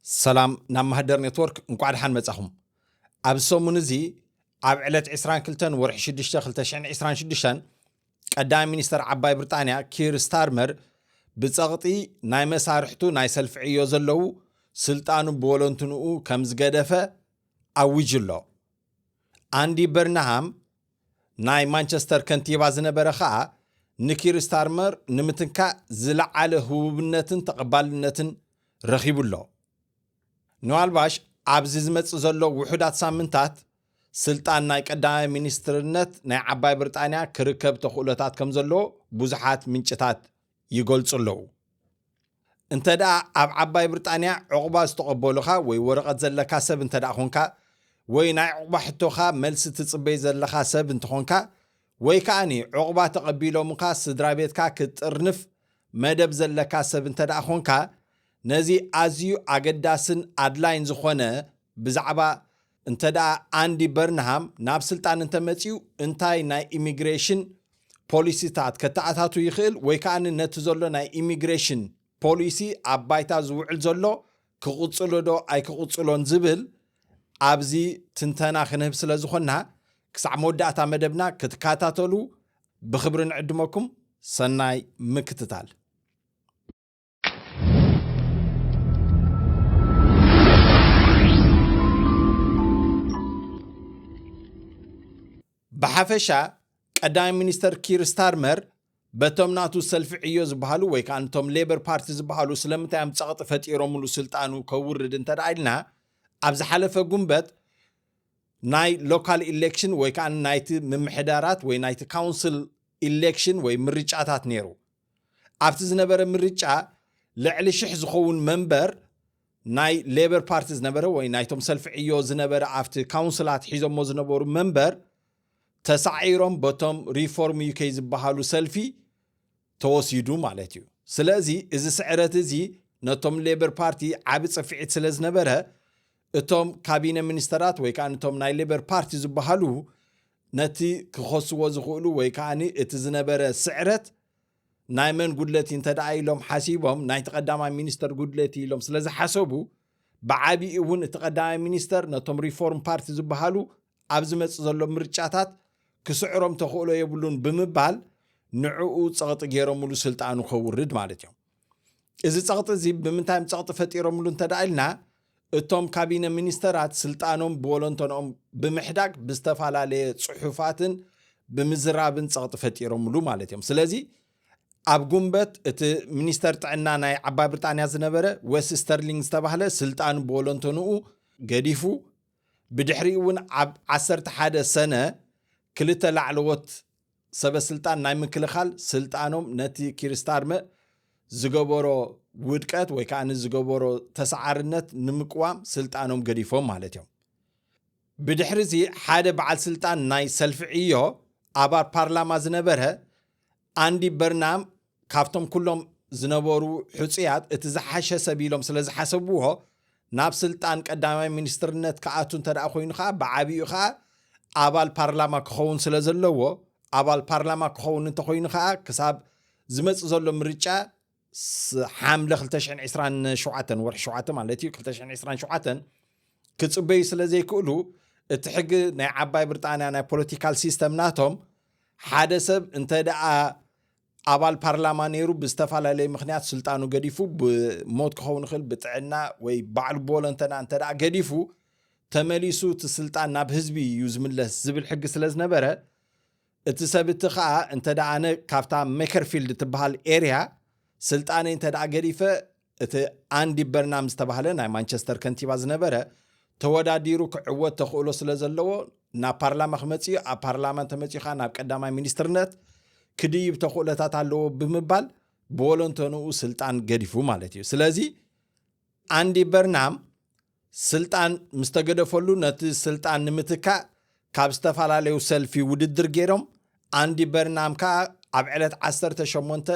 ሰላም ናብ ማህደር ኔትወርክ፣ እንቋዕ ደሓን መጻኹም። ኣብዚ ሰሙን እዚ ኣብ ዕለት ዕስራን ክልተን ወርሒ ሽዱሽተ ክልተ ሽሕን ዕስራን ሽዱሽተን ቀዳማይ ሚኒስተር ዓባይ ብሪጣንያ ኪር ስታርመር ብጸቕጢ ናይ መሳርሕቱ ናይ ሰልፊ ዕዮ ዘለዉ ስልጣኑ ብወለንትንኡ ከም ዝገደፈ ኣዊጁ ኣሎ። ኣንዲ በርንሃም ናይ ማንቸስተር ከንቲባ ዝነበረ ኸኣ ንኪር ስታርመር ንምትንካእ ዝለዓለ ህቡብነትን ተቐባልነትን ረኺቡ ኣሎ። ንዋልባሽ ኣብዚ ዝመጽእ ዘሎ ውሑዳት ሳምንታት ስልጣን ናይ ቀዳማይ ሚኒስትርነት ናይ ዓባይ ብሪጣንያ ክርከብ ተኽእሎታት ከም ዘለዎ ብዙሓት ምንጭታት ይገልጹ ኣለዉ። እንተ ደኣ ኣብ ዓባይ ብሪጣንያ ዕቑባ ዝተቐበሉኻ ወይ ወረቐት ዘለካ ሰብ እንተ ደኣ ኾንካ፣ ወይ ናይ ዕቑባ ሕቶኻ መልሲ ትጽበይ ዘለኻ ሰብ እንተኾንካ፣ ወይ ከኣኒ ዕቑባ ተቐቢሎምኻ ስድራ ቤትካ ክትጥርንፍ መደብ ዘለካ ሰብ እንተ ደኣ ኾንካ፣ ነዚ ኣዝዩ ኣገዳስን ኣድላይን ዝኾነ ብዛዕባ እንተ ደኣ ኣንዲ በርንሃም ናብ ስልጣን እንተመጺኡ እንታይ ናይ ኢሚግሬሽን ፖሊሲታት ከተኣታቱ ይኽእል ወይ ከኣ ነቲ ዘሎ ናይ ኢሚግሬሽን ፖሊሲ ኣብ ባይታ ዝውዕል ዘሎ ክቕጽሎ ዶ ኣይክቕጽሎን ዝብል ኣብዚ ትንተና ክንህብ ስለ ዝኾንና ክሳዕ መወዳእታ መደብና ክትከታተሉ ብኽብሪ ንዕድመኩም። ሰናይ ምክትታል። ብሓፈሻ ቀዳማይ ሚኒስተር ኪር ስታርመር በቶም ናቱ ሰልፊ ዕዮ ዝበሃሉ ወይ ከዓ ነቶም ሌበር ፓርቲ ዝበሃሉ ስለምንታይ እዮም ጸቕጢ ፈጢሮምሉ ስልጣኑ ከውርድ እንተ ደኣ ኢልና፣ ኣብ ዝሓለፈ ጉንበት ናይ ሎካል ኢሌክሽን ወይ ከዓ ናይቲ ምምሕዳራት ወይ ናይቲ ካውንስል ኢሌክሽን ወይ ምርጫታት ነይሩ። ኣብቲ ዝነበረ ምርጫ ልዕሊ ሽሕ ዝኸውን መንበር ናይ ሌበር ፓርቲ ዝነበረ ወይ ናይቶም ሰልፊ ዕዮ ዝነበረ ኣብቲ ካውንስላት ሒዞሞ ዝነበሩ መንበር ተሳዒሮም በቶም ሪፎርም ዩኬ ዝበሃሉ ሰልፊ ተወሲዱ ማለት እዩ። ስለዚ እዚ ስዕረት እዚ ነቶም ሌበር ፓርቲ ዓቢ ጽፍዒት ስለ ዝነበረ እቶም ካቢነ ሚኒስተራት ወይ ከዓ ነቶም ናይ ሌበር ፓርቲ ዝበሃሉ ነቲ ክኸስዎ ዝኽእሉ ወይ ከዓ እቲ ዝነበረ ስዕረት ናይ መን ጉድለት እዩ እንተ ደኣ ኢሎም ሓሲቦም ናይቲ ቀዳማይ ሚኒስተር ጉድለት እዩ ኢሎም ስለ ዝሓሰቡ ብዓቢኡ እውን እቲ ቀዳማይ ሚኒስተር ነቶም ሪፎርም ፓርቲ ዝበሃሉ ኣብ ዝመጽእ ዘሎ ምርጫታት ክስዕሮም ተኽእሎ የብሉን ብምባል ንዕኡ ጸቕጢ ገይሮምሉ ስልጣኑ ከውርድ ማለት እዮም። እዚ ጸቕጢ እዚ ብምንታይ እዮም ጸቕጢ ፈጢሮምሉ እንተ ደኣ ኢልና እቶም ካቢነ ሚኒስተራት ስልጣኖም ብወለንተንኦም ብምሕዳግ ብዝተፈላለየ ጽሑፋትን ብምዝራብን ጸቕጢ ፈጢሮምሉ ማለት እዮም። ስለዚ ኣብ ጉንበት እቲ ሚኒስተር ጥዕና ናይ ዓባይ ብሪጣንያ ዝነበረ ዌስ ስተርሊንግ ዝተባህለ ስልጣኑ ብወለንተንኡ ገዲፉ ብድሕሪኡ እውን ኣብ ዓሰርተ ሓደ ሰነ ክልተ ላዕለዎት ሰበ ስልጣን ናይ ምክልኻል ስልጣኖም ነቲ ኪር ስታርመር ዝገበሮ ውድቀት ወይ ከዓ ንዝገበሮ ተሰዓርነት ንምቅዋም ስልጣኖም ገዲፎም ማለት እዮም። ብድሕሪ እዚ ሓደ በዓል ስልጣን ናይ ሰልፊ ዕዮ ኣባል ፓርላማ ዝነበረ ኣንዲ በርናም ካብቶም ኩሎም ዝነበሩ ሕፁያት እቲ ዝሓሸ ሰብ ኢሎም ስለ ዝሓሰብዎ ናብ ስልጣን ቀዳማይ ሚኒስትርነት ክኣቱ እንተ ደኣ ኮይኑ ከዓ ብዓቢኡ ከዓ ኣባል ፓርላማ ክኸውን ስለ ዘለዎ ኣባል ፓርላማ ክኸውን እንተኮይኑ ከዓ ክሳብ ዝመፅእ ዘሎ ምርጫ ስ- ሓምለ ክልተ ሽሕን ዕስራን ሸውዓተን ወርሒ ሸውዓተ ማለት እዩ ክልተ ሽሕን ዕስራን ሸውዓተን ክፅበዩ ስለ ዘይክእሉ እቲ ሕጊ ናይ ዓባይ ብሪጣንያ ናይ ፖለቲካል ሲስተም ናቶም ሓደ ሰብ እንተ ደኣ ኣባል ፓርላማ ነይሩ ብዝተፈላለየ ምክንያት ስልጣኑ ገዲፉ ብሞት ክኸውን ይኽእል ብጥዕና ወይ ባዕሉ ብወለንተና እንተ ደኣ ገዲፉ ተመሊሱ እቲ ስልጣን ናብ ህዝቢ እዩ ዝምለስ ዝብል ሕጊ ስለ ዝነበረ እቲ ሰብ እቲ ኸኣ እንተ ደኣ ኣነ ካብታ ሜከርፊልድ ትበሃል ኤርያ ስልጣነይ እንተ ደኣ ገዲፈ እቲ ኣንዲ በርናም ዝተባህለ ናይ ማንቸስተር ከንቲባ ዝነበረ ተወዳዲሩ ክዕወት ተኽእሎ ስለ ዘለዎ ናብ ፓርላማ ክመጽእ እዩ ኣብ ፓርላማ እንተመጺኡ ኸኣ ናብ ቀዳማይ ሚኒስትርነት ክድይብ ተኽእሎታት ኣለዎ ብምባል ብወለንተንኡ ስልጣን ገዲፉ ማለት እዩ ስለዚ ኣንዲ በርናም ስልጣን ምስ ተገደፈሉ ነቲ ስልጣን ንምትካእ ካብ ዝተፈላለዩ ሰልፊ ውድድር ገይሮም ኣንዲ በርናም ከኣ ኣብ ዕለት ዓሰርተ ሸሞንተ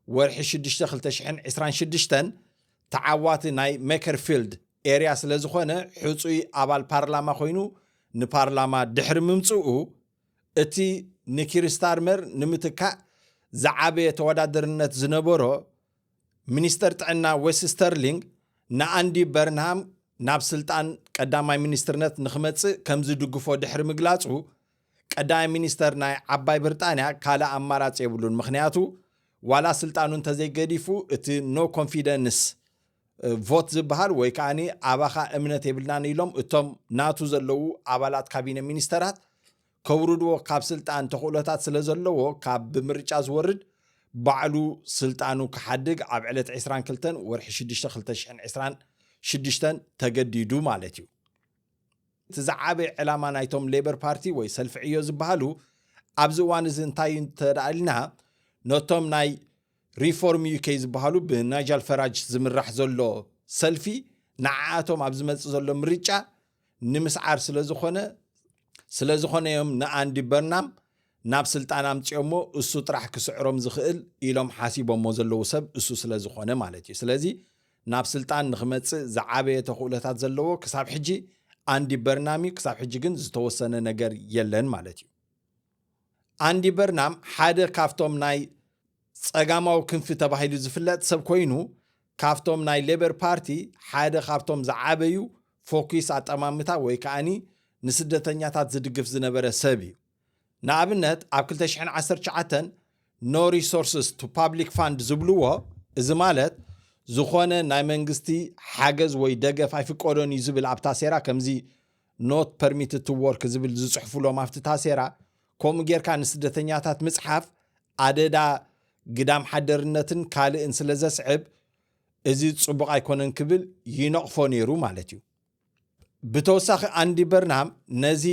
ወርሒ ሽዱሽተ ክልተ ሽሕን ዕስራን ሽዱሽተን ተዓዋቲ ናይ ሜከርፊልድ ኤርያ ስለ ዝኾነ ሕጹይ ኣባል ፓርላማ ኮይኑ ንፓርላማ ድሕሪ ምምጽኡ እቲ ንኪር ስታርመር ንምትካእ ዝዓበየ ተወዳደርነት ዝነበሮ ሚኒስተር ጥዕና ዌስ ስተርሊንግ ንኣንዲ በርንሃም ናብ ስልጣን ቀዳማይ ሚኒስትርነት ንክመጽእ ከም ዝድግፎ ድሕሪ ምግላጹ፣ ቀዳማይ ሚኒስተር ናይ ዓባይ ብሪጣንያ ካልእ ኣማራጺ የብሉን። ምኽንያቱ ዋላ ስልጣኑ እንተዘይገዲፉ፣ እቲ no confidence ቮት ዝበሃል ወይ ከኣኒ ኣባኻ እምነት የብልናን ኢሎም እቶም ናቱ ዘለዉ ኣባላት ካቢነ ሚኒስተራት ከውርድዎ ካብ ስልጣን ተኽእሎታት ስለ ዘለዎ፣ ካብ ብምርጫ ዝወርድ ባዕሉ ስልጣኑ ክሓድግ ኣብ ዕለት ዕስራን ክልተን ወርሒ ሽዱሽተ ክልተ ሽሕን ዕስራን ሽዱሽተን ተገዲዱ ማለት እዩ። እቲ ዝዓበየ ዕላማ ናይቶም ሌበር ፓርቲ ወይ ሰልፊ ዕዮ ዝበሃሉ ኣብዚ እዋን እዚ እንታይ እዩ እንተ ደኣ ኢልና፣ ነቶም ናይ ሪፎርም ዩ ኬ ዝበሃሉ ብናይጃል ፈራጅ ዝምራሕ ዘሎ ሰልፊ ንዓኣቶም ኣብ ዝመጽእ ዘሎ ምርጫ ንምስዓር ስለ ዝኾነ፣ ስለ ዝኾነ እዮም ንኣንዲ በርናም ናብ ስልጣን ኣምጺኦሞ፣ እሱ ጥራሕ ክስዕሮም ዝኽእል ኢሎም ሓሲቦሞ ዘለዉ ሰብ እሱ ስለ ዝኾነ ማለት እዩ። ስለዚ ናብ ስልጣን ንኽመጽእ ዝዓበየ ተኽእሎታት ዘለዎ ክሳብ ሕጂ ኣንዲ በርናም እዩ። ክሳብ ሕጂ ግን ዝተወሰነ ነገር የለን ማለት እዩ። ኣንዲ በርናም ሓደ ካብቶም ናይ ጸጋማዊ ክንፊ ተባሂሉ ዝፍለጥ ሰብ ኮይኑ፣ ካብቶም ናይ ሌበር ፓርቲ ሓደ ካብቶም ዝዓበዩ ፎኪስ ኣጠማምታ ወይ ከኣኒ ንስደተኛታት ዝድግፍ ዝነበረ ሰብ እዩ። ንኣብነት ኣብ ክልተ ሽሕን ዓሰርተ ትሽዓተን no resources to public fund ዝብልዎ፣ እዚ ማለት ዝኾነ ናይ መንግስቲ ሓገዝ ወይ ደገፍ ኣይፍቀዶን እዩ ዝብል ኣብታ ሴራ፣ ከምዚ not permitted to work ዝብል ዝጽሕፉሎም ኣብቲ ታሴራ፣ ከምኡ ጌርካ ንስደተኛታት ምጽሓፍ ኣደዳ ግዳም ሓደርነትን ካልእን ስለ ዘስዕብ፣ እዚ ጽቡቕ ኣይኮነን ክብል ይነቕፎ ነይሩ ማለት እዩ። ብተወሳኺ ኣንዲ በርናም ነዚ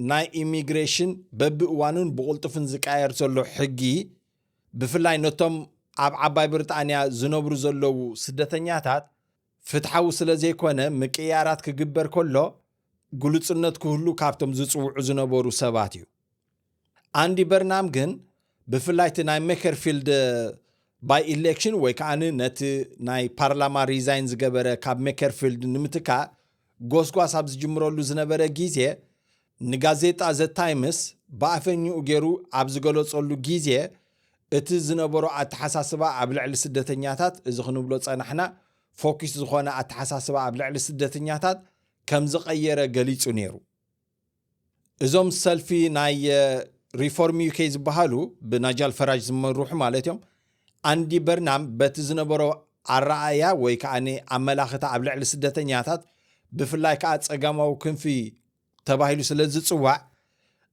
ናይ ኢሚግሬሽን በብእዋኑን ብቕልጡፍን ዝቃየር ዘሎ ሕጊ፣ ብፍላይ ነቶም ኣብ ዓባይ ብሪጣንያ ዝነብሩ ዘለዉ ስደተኛታት ፍትሓዊ ስለ ዘይኮነ፣ ምቅያራት ክግበር ከሎ ግሉጽነት ክህሉ ካብቶም ዝጽውዑ ዝነበሩ ሰባት እዩ። ኣንዲ በርናም ግን ብፍላይ እቲ ናይ ሜከርፊልድ ባይ ኢሌክሽን ወይ ከኣ ነቲ ናይ ፓርላማ ሪዛይን ዝገበረ ካብ ሜከርፊልድ ንምትካእ ጎስጓስ ኣብ ዝጅምረሉ ዝነበረ ግዜ፣ ንጋዜጣ ዘ ታይምስ ብኣፈኛኡ ገይሩ ኣብ ዝገለጸሉ ግዜ፣ እቲ ዝነበሮ ኣተሓሳስባ ኣብ ልዕሊ ስደተኛታት፣ እዚ ክንብሎ ጸናሕና ፎኪስ ዝኾነ ኣተሓሳስባ ኣብ ልዕሊ ስደተኛታት ከም ዝቐየረ ገሊጹ ነይሩ። እዞም ሰልፊ ናይ ሪፎርም ዩ ኬ ዝበሃሉ፣ ብናይጃል ፈራጅ ዝመርሑ ማለት እዮም፣ ኣንዲ በርናም በቲ ዝነበሮ ኣረኣእያ ወይ ከኣ ኣመላኽታ ኣብ ልዕሊ ስደተኛታት፣ ብፍላይ ከኣ ጸጋማዊ ክንፊ ተባሂሉ ስለ ዝጽዋዕ፣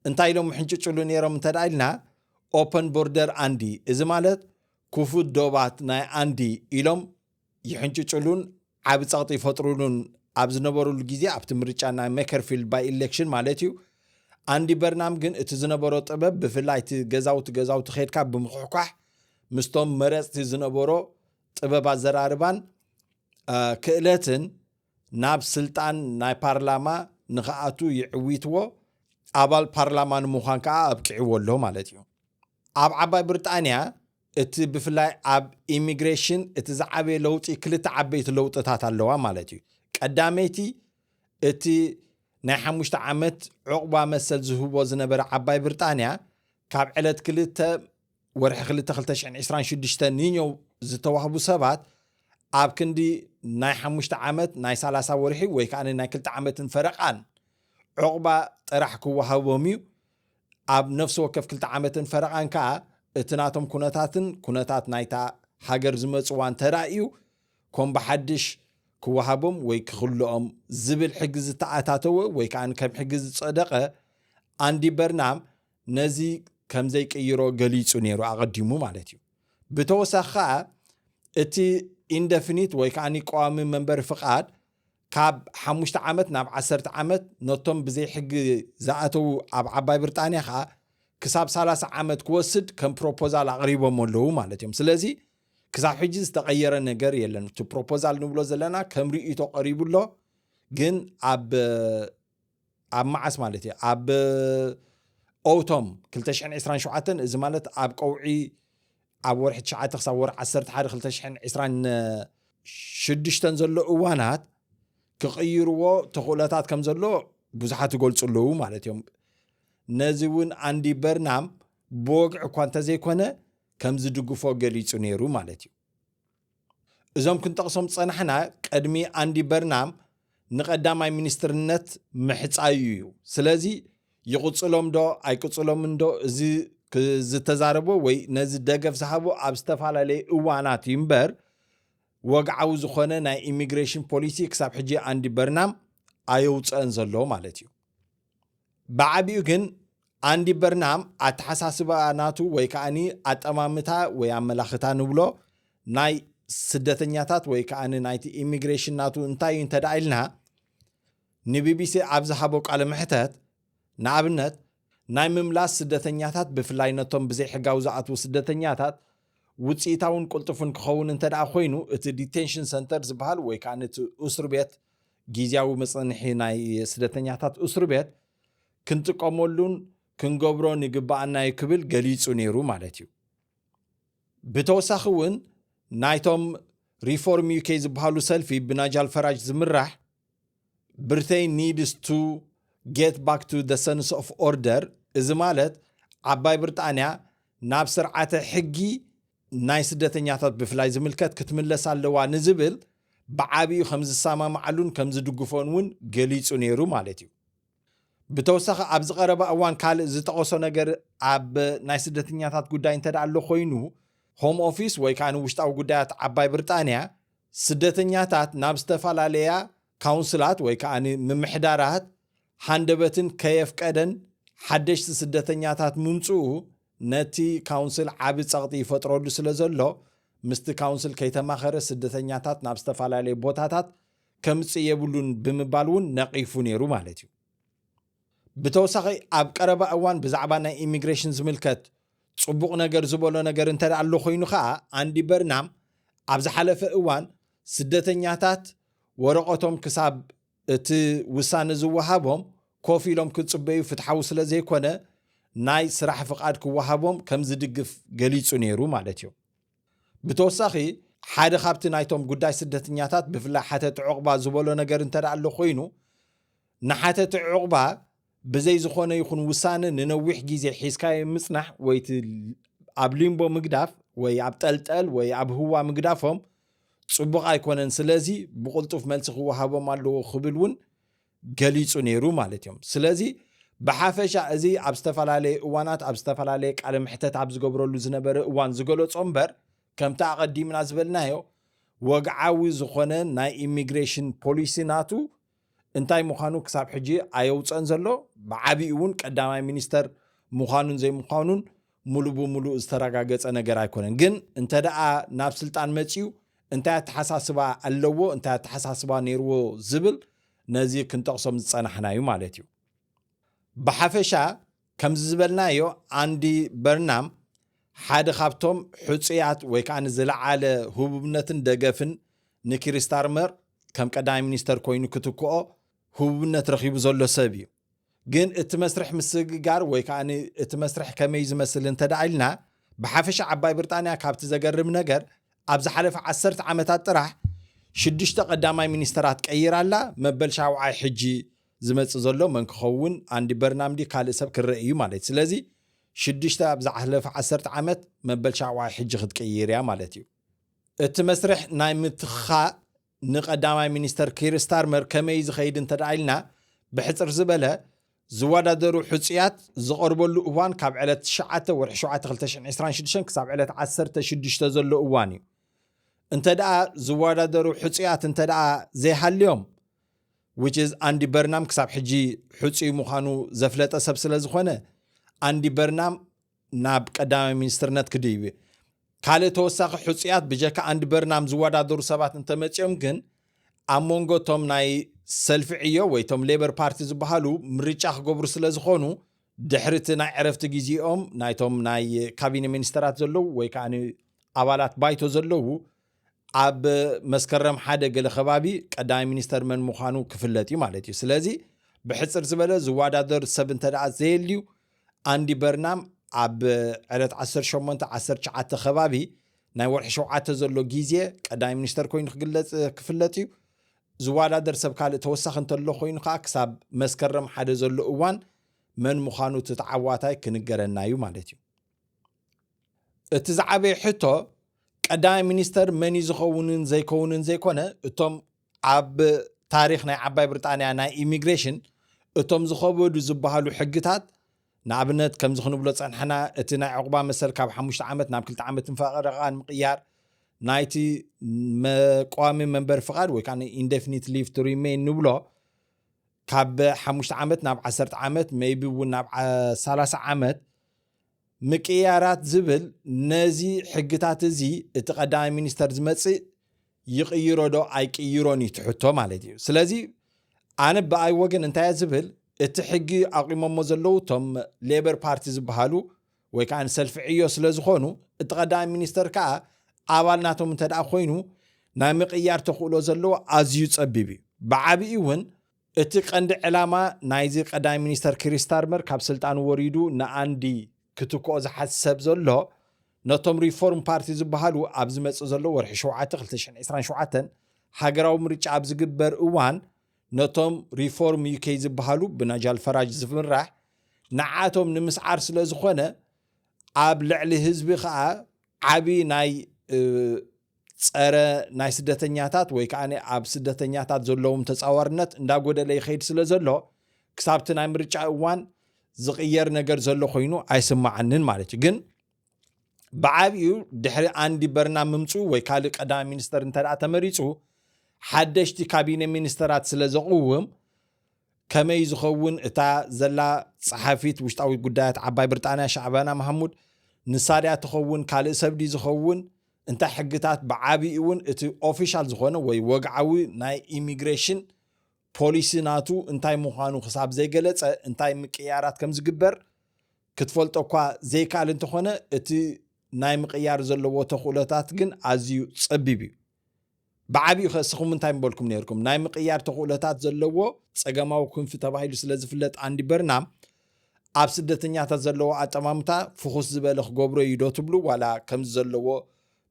እንታይ ኢሎም ይሕንጭጭሉ ነይሮም እንተ ደኣ ኢልና፣ ኦፐን ቦርደር ኣንዲ፣ እዚ ማለት ክፉት ዶባት ናይ ኣንዲ ኢሎም ይሕንጭጭሉን ዓቢ ጸቕጢ ይፈጥሩሉን ኣብ ዝነበሩሉ ግዜ፣ ኣብቲ ምርጫ ናይ ሜከርፊልድ ባይ ኢሌክሽን ማለት እዩ። ኣንዲ በርናም ግን እቲ ዝነበሮ ጥበብ፣ ብፍላይ እቲ ገዛውቲ ገዛውቲ ኸይድካ ብምኹሕኳሕ ምስቶም መረጽቲ ዝነበሮ ጥበብ ኣዘራርባን፣ እ፣ ክእለትን ናብ ስልጣን ናይ ፓርላማ ንኽኣቱ ይዕዊትዎ፣ ኣባል ፓርላማ ንምዃን ከኣ ኣብቂዕዎ ኣሎ ማለት እዩ። ኣብ ዓባይ ብሪጣንያ እቲ ብፍላይ ኣብ ኢሚግሬሽን እቲ ዝዓበየ ለውጢ፣ ክልተ ዓበይቲ ለውጥታት ኣለዋ ማለት እዩ። ቀዳመይቲ፣ እቲ ናይ ሓሙሽተ ዓመት ዕቑባ መሰል ዝህቦ ዝነበረ ዓባይ ብሪጣንያ፣ ካብ ዕለት ክልተ ወርሒ ክልተ ክልተ ሽሕን ዕስራን ሽዱሽተን ኒኞ ዝተዋህቡ ሰባት ኣብ ክንዲ ናይ ሓሙሽተ ዓመት፣ ናይ ሰላሳ ወርሒ ወይ ከኣ ናይ ክልተ ዓመትን ፈረቓን ዕቑባ ጥራሕ ክወሃቦም እዩ። ኣብ ነፍሲ ወከፍ ክልተ ዓመትን ፈረቓን ከኣ እቲ ናቶም ኩነታትን ኩነታት ናይታ ሃገር ዝመጽዋን ተራእዩ፣ ከም ብሓድሽ ክወሃቦም ወይ ክኽልኦም ዝብል ሕጊ ዝተኣታተወ ወይ ከኣ ከም ሕጊ ዝጸደቐ ኣንዲ በርናም ነዚ ከም ዘይቅይሮ ገሊጹ ነይሩ ኣቐዲሙ ማለት እዩ። ብተወሳኺ ከኣ እቲ ኢንደፊኒት ወይ ከኣ ቀዋሚ መንበሪ ፍቓድ ካብ ሓሙሽተ ዓመት ናብ ዓሰርተ ዓመት ነቶም ብዘይ ሕጊ ዝኣተዉ ኣብ ዓባይ ብሪጣንያ ከኣ ክሳብ ሰላሳ ዓመት ክወስድ ከም ፕሮፖዛል ኣቕሪቦም ኣለዉ ማለት እዮም። ስለዚ ክሳብ ሕጂ ዝተቐየረ ነገር የለን። እቲ ፕሮፖዛል ንብሎ ዘለና ከም ርእይቶ ቀሪቡ ኣሎ፣ ግን ኣብ፣ ኣብ መዓስ ማለት እዩ? ኣብ ኦውቶም ክልተ ሽሕን ዕስራን ሸውዓተን፣ እዚ ማለት ኣብ ቀውዒ፣ ኣብ ወርሒ ትሽዓተ ክሳብ ወርሒ ዓሰርተ ሓደ ክልተ ሽሕን ዕስራን ሽዱሽተን ዘሎ እዋናት ክቕይርዎ ተኽእሎታት ከም ዘሎ ብዙሓት ይገልጹ ኣለዉ ማለት እዮም። ነዚ እውን ኣንዲ በርናም ብወግዒ እኳ እንተዘይኮነ ከም ዝድግፎ ገሊጹ ነይሩ ማለት እዩ። እዞም ክንጠቕሶም ዝጸናሕና ቅድሚ ኣንዲ በርናም ንቐዳማይ ሚኒስትርነት ምሕጻዩ እዩ። ስለዚ ይቕጽሎም ዶ ኣይቅጽሎምን ዶ፣ እዚ ክ-፣ ዝተዛረቦ ወይ ነዚ ደገፍ ዝሃቦ ኣብ ዝተፈላለየ እዋናት እዩ እምበር፣ ወግዓዊ ዝኾነ ናይ ኢሚግሬሽን ፖሊሲ ክሳብ ሕጂ ኣንዲ በርናም ኣየውፅአን ዘሎ ማለት እዩ። ብዓቢኡ ግን ኣንዲ በርናም ኣተሓሳስባ ናቱ ወይ ከዓኒ ኣጠማምታ ወይ ኣመላኽታ ንብሎ ናይ ስደተኛታት ወይ ከዓኒ ናይቲ ኢሚግሬሽን ናቱ እንታይ እዩ እንተ ደኣ ኢልና፣ ንቢቢሲ ኣብ ዝሃቦ ቃለ መሕተት፣ ንኣብነት ናይ ምምላስ ስደተኛታት፣ ብፍላይ ነቶም ብዘይሕጋዊ ዝኣትዉ ስደተኛታት፣ ውፅኢታውን ቅልጡፍን ክኸውን እንተ ደኣ ኮይኑ፣ እቲ ዲቴንሽን ሰንተር ዝበሃል ወይ ከዓ እቲ እስር ቤት፣ ግዝያዊ መፅንሒ ናይ ስደተኛታት እስር ቤት ክንጥቀመሉን ክንገብሮ ንግባኣና እዩ ክብል ገሊፁ ነይሩ ማለት እዩ። ብተወሳኺ እውን ናይቶም ሪፎርም ዩኬ ዝበሃሉ ሰልፊ ብናጃል ፈራጅ ዝምራሕ ብሪቴን needs to get back to the sense of order፣ እዚ ማለት ዓባይ ብሪጣንያ ናብ ስርዓተ ሕጊ ናይ ስደተኛታት ብፍላይ ዝምልከት ክትምለስ ኣለዋ ንዝብል ብዓቢኡ ከም ዝሰማማዓሉን ከም ዝድግፎን እውን ገሊጹ ነይሩ ማለት እዩ። ብተወሳኺ ኣብዚ ቀረባ እዋን ካልእ ዝጠቐሶ ነገር ኣብ ናይ ስደተኛታት ጉዳይ እንተ ደኣ ኣሎ ኮይኑ፣ ሆም ኦፊስ ወይ ከዓ ንውሽጣዊ ጉዳያት ዓባይ ብሪጣንያ ስደተኛታት ናብ ዝተፈላለያ ካውንስላት ወይ ከዓ ምምሕዳራት ሃንደበትን ከየፍቀደን ሓደሽቲ ስደተኛታት ምምፅኡ ነቲ ካውንስል ዓቢ ጸቕጢ ይፈጥረሉ ስለ ዘሎ፣ ምስቲ ካውንስል ከይተማኸረ ስደተኛታት ናብ ዝተፈላለየ ቦታታት ከምጽእ የብሉን ብምባል እውን ነቒፉ ነይሩ ማለት እዩ። ብተወሳኺ ኣብ ቀረባ እዋን ብዛዕባ ናይ ኢሚግሬሽን ዝምልከት ጽቡቕ ነገር ዝበሎ ነገር እንተ ደኣ ኣሎ ኮይኑ ኸኣ፣ ኣንዲ በርናም ኣብ ዝሓለፈ እዋን ስደተኛታት ወረቐቶም ክሳብ እቲ ውሳነ ዝወሃቦም ኮፍ ኢሎም ክጽበዩ ፍትሓዊ ስለ ዘይኮነ፣ ናይ ስራሕ ፍቓድ ክወሃቦም ከም ዝድግፍ ገሊጹ ነይሩ ማለት እዩ። ብተወሳኺ፣ ሓደ ካብቲ ናይቶም ጉዳይ ስደተኛታት ብፍላይ ሓተቲ ዑቕባ ዝበሎ ነገር እንተ ደኣ ኣሎ ኮይኑ፣ ንሓተቲ ዑቕባ ብዘይ ዝኾነ ይኹን ውሳነ ንነዊሕ ግዜ ሒዝካዮ ምጽናሕ ወይ እቲ ኣብ ሊምቦ ምግዳፍ ወይ ኣብ ጠልጠል ወይ ኣብ ህዋ ምግዳፎም ጽቡቕ ኣይኮነን። ስለዚ ብቕልጡፍ መልሲ ክወሃቦም ኣለዎ ክብል እውን ገሊጹ ነይሩ ማለት እዮም። ስለዚ ብሓፈሻ እዚ ኣብ ዝተፈላለየ እዋናት ኣብ ዝተፈላለየ ቃለ መሕተት ኣብ ዝገብረሉ ዝነበረ እዋን ዝገለጾ እምበር፣ ከምቲ ኣቐዲምና ዝበልናዮ ወግዓዊ ዝኾነ ናይ ኢሚግሬሽን ፖሊሲ ናቱ እንታይ ምዃኑ ክሳብ ሕጂ ኣየውፀን ዘሎ። ብዓቢኡ እውን ቀዳማይ ሚኒስተር ምዃኑን ዘይምዃኑን ሙሉ ብሙሉ ዝተረጋገጸ ነገር ኣይኮነን። ግን እንተ ደኣ ናብ ስልጣን መጺኡ እንታይ ኣተሓሳስባ ኣለዎ፣ እንታይ ኣተሓሳስባ ነይርዎ ዝብል ነዚ ክንጠቕሶም ዝጸናሕና እዩ ማለት እዩ። ብሓፈሻ ከምዚ ዝበልናዮ ኣንዲ በርናም ሓደ ካብቶም ሕጹያት ወይ ከዓ ዝለዓለ ህቡብነትን ደገፍን ንኪር ስታርመር ከም ቀዳማይ ሚኒስተር ኮይኑ ክትክኦ ህቡብነት ረኺቡ ዘሎ ሰብ እዩ። ግን እቲ መስርሕ ምስግጋር ወይ ከዓ እቲ መስርሕ ከመይ ዝመስል እንተ ደኣ ኢልና፣ ብሓፈሻ ዓባይ ብሪጣንያ ካብቲ ዘገርም ነገር ኣብ ዝሓለፈ ዓሰርተ ዓመታት ጥራሕ ሽዱሽተ ቀዳማይ ሚኒስተራት ቀይራ ኣላ። መበል ሻውዓይ ሕጂ ዝመጽእ ዘሎ መን ክኸውን፣ ኣንዲ በርናም ድዩ ካልእ ሰብ ክረአ እዩ ማለት እዩ። ስለዚ ሽዱሽተ ኣብ ዝሓለፈ ዓሰርተ ዓመት መበል ሻውዓይ ሕጂ ክትቅይር እያ ማለት እዩ። እቲ መስርሕ ናይ ምትኻእ ንቀዳማይ ሚኒስተር ኪር ስታርመር ከመይ ዝኸይድ እንተ ደኣ ኢልና፣ ብሕጽር ዝበለ ዝወዳደሩ ሕጹያት ዝቐርበሉ እዋን ካብ ዕለት ትሽዓተ ወርሒ ሸውዓተ ክልተ ሽሕን ዕስራን ሽዱሽተን ክሳብ ዕለት ዓሰርተ ሽዱሽተ ዘሎ እዋን እዩ። እንተ ደኣ ዝወዳደሩ ሕጹያት እንተ ደኣ ዘይሃልዮም፣ which is ኣንዲ በርናም ክሳብ ሕጂ ሕጹይ ምዃኑ ዘፍለጠ ሰብ ስለ ዝኾነ፣ ኣንዲ በርናም ናብ ቀዳማይ ሚኒስትርነት ክድይብ እዩ። ካልእ ተወሳኺ ሕጹያት ብጀካ ኣንዲ በርናም ዝወዳደሩ ሰባት እንተመጺኦም ግን፣ ኣብ መንጎ እቶም ናይ ሰልፊ ዕዮ ወይ እቶም ሌበር ፓርቲ ዝበሃሉ ምርጫ ክገብሩ ስለ ዝኾኑ፣ ድሕሪ እቲ ናይ ዕረፍቲ ግዜኦም ናይቶም ናይ ካቢነ ሚኒስተራት ዘለዉ ወይ ከዓ ኣባላት ባይቶ ዘለዉ ኣብ መስከረም ሓደ ገለ ከባቢ ቀዳማይ ሚኒስተር መን ምዃኑ ክፍለጥ እዩ ማለት እዩ። ስለዚ ብሕጽር ዝበለ ዝወዳደር ሰብ እንተ ደኣ ዘየልዩ፣ ኣንዲ በርናም ኣብ ዕለት ዓሰርተ ሸሞንተ ዓሰርተ ትሽዓተ ከባቢ ናይ ወርሒ ሸውዓተ ዘሎ ግዜ ቀዳማይ ሚኒስተር ኮይኑ ክግለጽ ክፍለጥ እዩ። ዝወዳደር ሰብ ካልእ ተወሳኺ እንተሎ ኮይኑ ከዓ ክሳብ መስከረም ሓደ ዘሎ እዋን መን ምዃኑ እቲ ተዓዋታይ ክንገረና እዩ ማለት እዩ። እቲ ዝዓበየ ሕቶ ቀዳማይ ሚኒስተር መን እዩ ዝኸውንን ዘይከውንን ዘይኮነ፣ እቶም ኣብ ታሪኽ ናይ ዓባይ ብሪጣንያ ናይ ኢሚግሬሽን እቶም ዝኸበዱ ዝበሃሉ ሕግታት፣ ንኣብነት ከምዚ ክንብሎ ጸንሐና፣ እቲ ናይ ዕቑባ መሰል ካብ ሓሙሽተ ዓመት ናብ ክልተ ዓመት ንፈቐደ ከኣ ንምቕያር፣ ናይቲ መቋሚ መንበሪ ፍቓድ ወይ ከዓ ኢንደፊኒት ሊቭ ቱ ሪሜን ንብሎ፣ ካብ ሓሙሽተ ዓመት ናብ ዓሰርተ ዓመት፣ maybe እውን ናብ ዓ- ሰላሳ ዓመት ምቅያራት ዝብል፣ ነዚ ሕግታት እዚ እቲ ቀዳማይ ሚኒስተር ዝመጽእ ይቕይሮ ዶ ኣይቅይሮን እዩ ትሕቶ ማለት እዩ። ስለዚ ኣነ ብኣይ ወገን እንታይ እየ ዝብል፣ እቲ ሕጊ ኣቑሞሞ ዘለዉ እቶም ሌበር ፓርቲ ዝበሃሉ ወይ ከዓ ሰልፊ ዕዮ ስለ ዝኾኑ፣ እቲ ቀዳማይ ሚኒስተር ከዓ ኣባል ናቶም እንተ ደኣ ኮይኑ፣ ናይ ምቕያር ተኽእሎ ዘለዎ ኣዝዩ ጸቢብ እዩ። ብዓብኡ እውን እቲ ቀንዲ ዕላማ ናይዚ ቀዳማይ ሚኒስተር ኪር ስታርመር ካብ ስልጣን ወሪዱ ንኣንዲ ክትክኦ ዝሓስብ ዘሎ፣ ነቶም ሪፎርም ፓርቲ ዝበሃሉ ኣብ ዝመጽእ ዘሎ ወርሒ ሸውዓተ ክልተ ሽሕን ዕስራን ሸውዓተን ሃገራዊ ምርጫ ኣብ ዝግበር እዋን፣ ነቶም ሪፎርም ዩኬ ዝበሃሉ ብናጃል ፈራጅ ዝምራሕ ንዓቶም ንምስዓር ስለ ዝኾነ፣ ኣብ ልዕሊ ህዝቢ ከዓ ዓቢ ናይ እ፣ ጸረ ናይ ስደተኛታት ወይ ከዓ ኣብ ስደተኛታት ዘለዎም ተጻዋርነት እንዳጎደለ ይኸይድ ስለ ዘሎ፣ ክሳብቲ ናይ ምርጫ እዋን ዝቕየር ነገር ዘሎ ኮይኑ ኣይስማዓንን ማለት እዩ። ግን ብዓቢኡ ድሕሪ ኣንዲ በርናም ምምፅኡ ወይ ካልእ ቀዳማይ ሚኒስተር እንተ ደኣ ተመሪፁ፣ ሓደሽቲ ካቢነ ሚኒስተራት ስለ ዘቕውም፣ ከመይ ዝኸውን፣ እታ ዘላ ጸሓፊት ውሽጣዊ ጉዳያት ዓባይ ብሪጣንያ ሻዕባና ማህሙድ፣ ንሳ ድያ ትኸውን፣ ካልእ ሰብ ድዩ ዝኸውን፣ እንታይ ሕግታት፣ ብዓቢኡ እውን እቲ ኦፊሻል ዝኾነ ወይ ወግዓዊ ናይ ኢሚግሬሽን ፖሊሲ ናቱ እንታይ ምዃኑ ክሳብ ዘይገለጸ፣ እንታይ ምቅያራት ከም ዝግበር ክትፈልጦ እኳ ዘይከኣል እንተኾነ፣ እቲ ናይ ምቕያር ዘለዎ ተኽእሎታት ግን ኣዝዩ ጸቢብ እዩ። ብዓቢኡ ኸ እስኹም እንታይ ምበልኩም ነይርኩም? ናይ ምቕያር ተኽእሎታት ዘለዎ ጸገማዊ ክንፊ ተባሂሉ ስለ ዝፍለጥ ኣንዲ በርናም፣ ኣብ ስደተኛታት ዘለዎ ኣጠማምታ ፍኹስ ዝበለ ክገብሮ እዩ ዶ ትብሉ፣ ዋላ ከምዚ ዘለዎ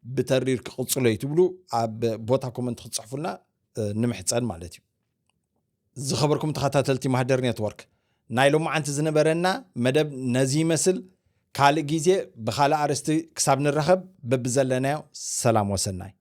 ብተሪር ክቕጽሎ እዩ ትብሉ? ኣብ ቦታ ኮመንት ክትጽሕፉልና፣ እ፣ ንምሕጸን ማለት እዩ። ዝኸበርኩም ተኸታተልቲ ማህደር ኔትወርክ፣ ናይ ሎማዓንቲ ዝነበረና መደብ ነዚ ይመስል። ካልእ ግዜ ብኻልእ ኣርእስቲ ክሳብ ንራኸብ፣ በብዘለናዮ ሰላም ወሰናይ።